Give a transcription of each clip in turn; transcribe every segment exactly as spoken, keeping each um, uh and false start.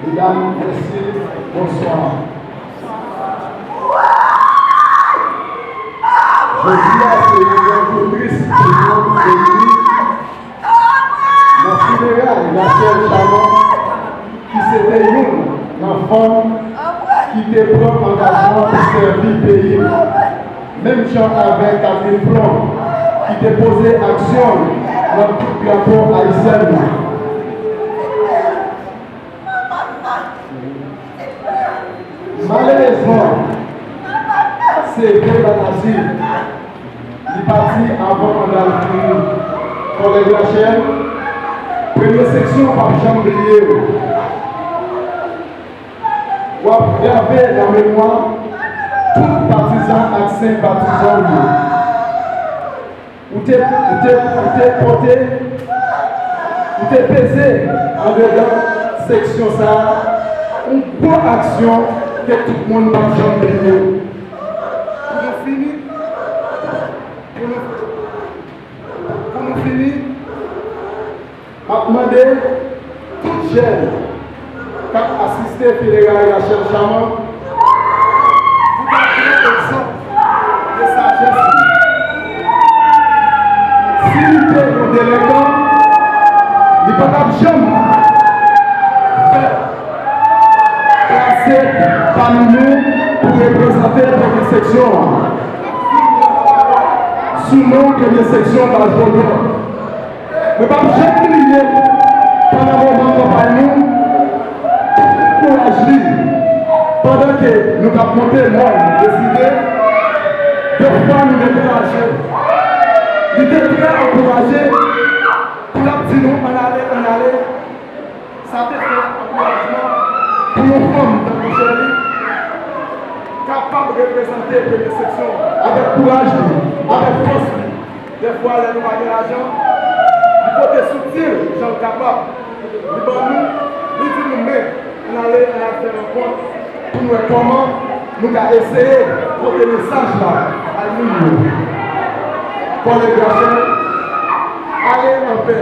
Medam, mesye, bonswa. Jodi a se yon jou tris pou nou, peyi, nan fineray Rachel Chamond, ki se te youn nan fanm ki te pran angajman pou sèvi peyi l, menm jan avèk Catherine Flon, ki te poze aksyon l nan kout drapo ayisyèn nan. Malerezman, se vre bagay la di, li pati avan mandat l fini. Kòlèg Rachel, premye seksyon p ap janm bliye w. W ap grave nan memwa tout patizan ak senpatizan w yo. Ou te, ou te, ou te pote, ou te peze andedan seksyon sa a, yon gwo aksyon ke tout moun p ap janm bliye. Pou nou fini, pou nou, pou nou fini, m ap mande tout jèn k ap asiste fineray Rachel Chamond pou ta pran egzanp de sajès li. Si li te yon delenkan, li pa t ap janm fè plase pami nou pou reprezante premye seksyon an, sou non premye seksyon Bas Vodou. Mwen p ap janm bliye, pandan moman kanpay nou, tout kouraj li, pandan ke nou t ap monte mòn Deside, defwa nou dekouraje. Li te trè ankouraje pou l ap di nou ann ale, ann ale. Sa te fè ankourajman pou yon fanm tankou Shirley kapab reprezante premye seksyon an avèk kouraj li, avèk fòs li. Dèfwa, lè nou pa gen lajan, li pote soutyen l jan l kapab. Li ban nou, li di nou, men, ann ale, ann al fè rankont pou n wè kòman nou ka eseye pote mesaj la bay moun yo. Kòlèg Rachel, ale anpè.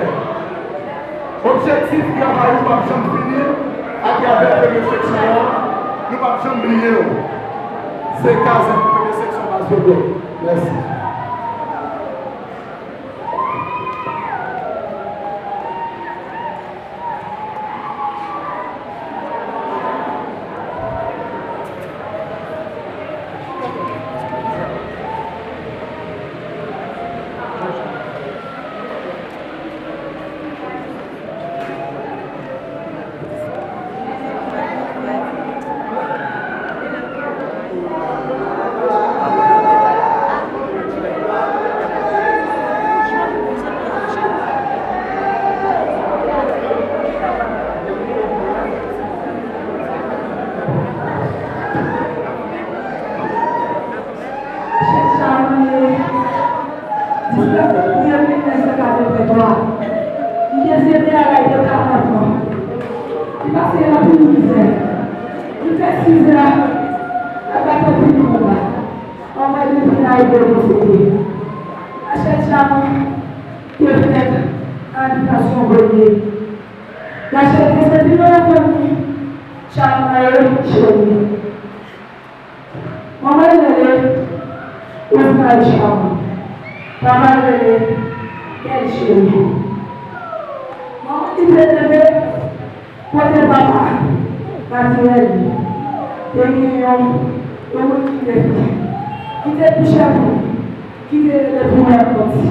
Objektif travay ou p ap janm fini atravè premye seksyon an, nou p ap janm bliye w. Se kazèk premye seksyon Bas Vodou. Mèsi. Chèf Chamond, distrè pou mil nèf san katrevenntwa. M te zye m te al ay de katrevenntwa. Li pase anpil mizè. Li fè sizè ak baton pil konba. Anvan li vin ay de posede. Rachel Chamond te fèt nan abitasyon Gonye. Rachel te soti nan yon fanmi Chamond e Cheri. Manman l rele Oswald Chamond. Papa l rele Bèl Cheri. Manman li te leve kote papa natirèl li. Te gen yon, yon moun ki te, ki te pi chè pou li, ki te rele Primè Konti.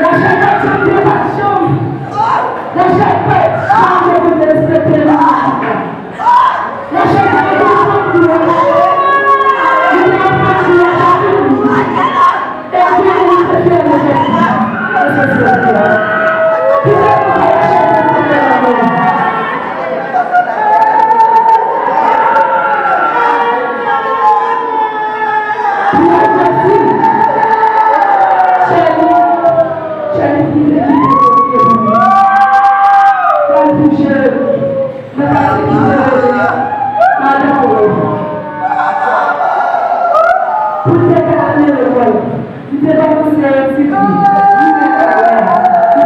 Rachel pa t janm te pa t janm. Rachel pa t janm te konn respekte li. Rachel pa t janm te konn kouraj. Li te ap fè kouraj a tout moun. E kounye a li te fyè de tèt li. E se sèl li. Poutèt sa Rachel te fè lanmò. Pou l te ka ale lekòl, li te kòmanse etid li. Li te travay, li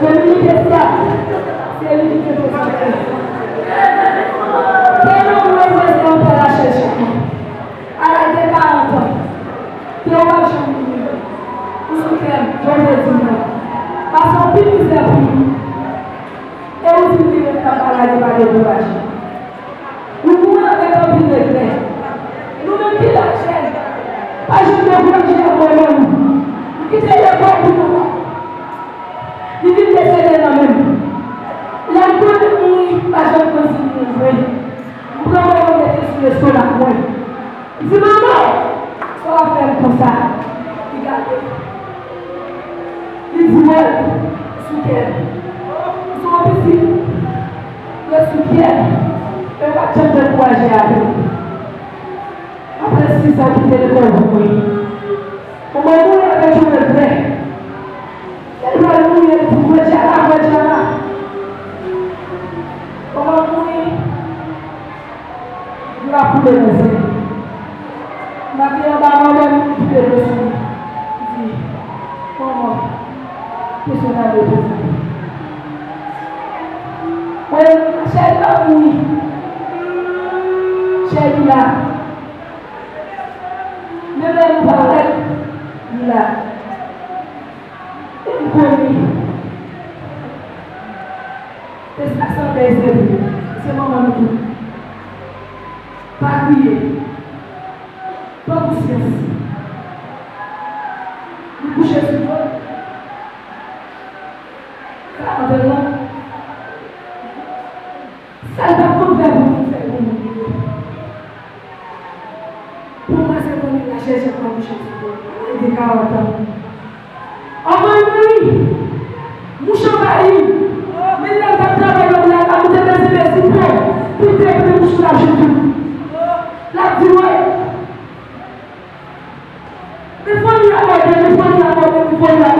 Dominique Escap, se li ki te prezante. Se yon mwen prezante anpè Rachel Chapman. A laj de karant an, ke w p ap janm bliye. Ou sou kè m, Bondye di m non. Pase anpil mizè pou nou. E ou di m li menm k ap pale a li pa dekouraje. Nou mouri avèk anpil regrè. Nou menm ki la jèn, pa janm dekouraje ak manman nou. Nou kite lekòl pou nou. Li vin desede nan men m. Lè m konnen m mouri, pa janm pran zil mwen vre. M pran manman m mete sou lestomak mwen. M di, "Manman, sa w ap fè m konsa?" Li gade. Li di, "Wè, sou kè m. M se yon pitit. Yo sou kè m. Yo pa t janm dekouraje avè m." Apre sis an kite lekòl pou mwen. Manman mouri avèk yon regrè. Lè l pral mouri, l di, "Grandyana, Grandyana." Manman mouri, dlo ap koule nan zen. M ap vin anba manman m, m vide dlo sou li. M di, "Manman, kesyon sa depoze." Mwen, Rachel pa mouri. Rachel la. Menm lè nou pa wè l, li la. E m konnen. E sa sanble se vre. Se manman nou tout. Pa kriye. Pran konsyans. Nou kouche sou do l. Sa antèman. Sa l pa t konn fè pou nou, fè l pou nou. Pou mwen, se konnen Rachel Chapman kouche sou do l. Li te karant an. Anvan l mouri, mouch anvayi l. Men lè l t ap travay nan lari a, ou te bezwen mezi po pou l te pran mouch la jodi. L ap di, "Wè." Men fanmi a mòde, men fanmi a mòde, men fanmi a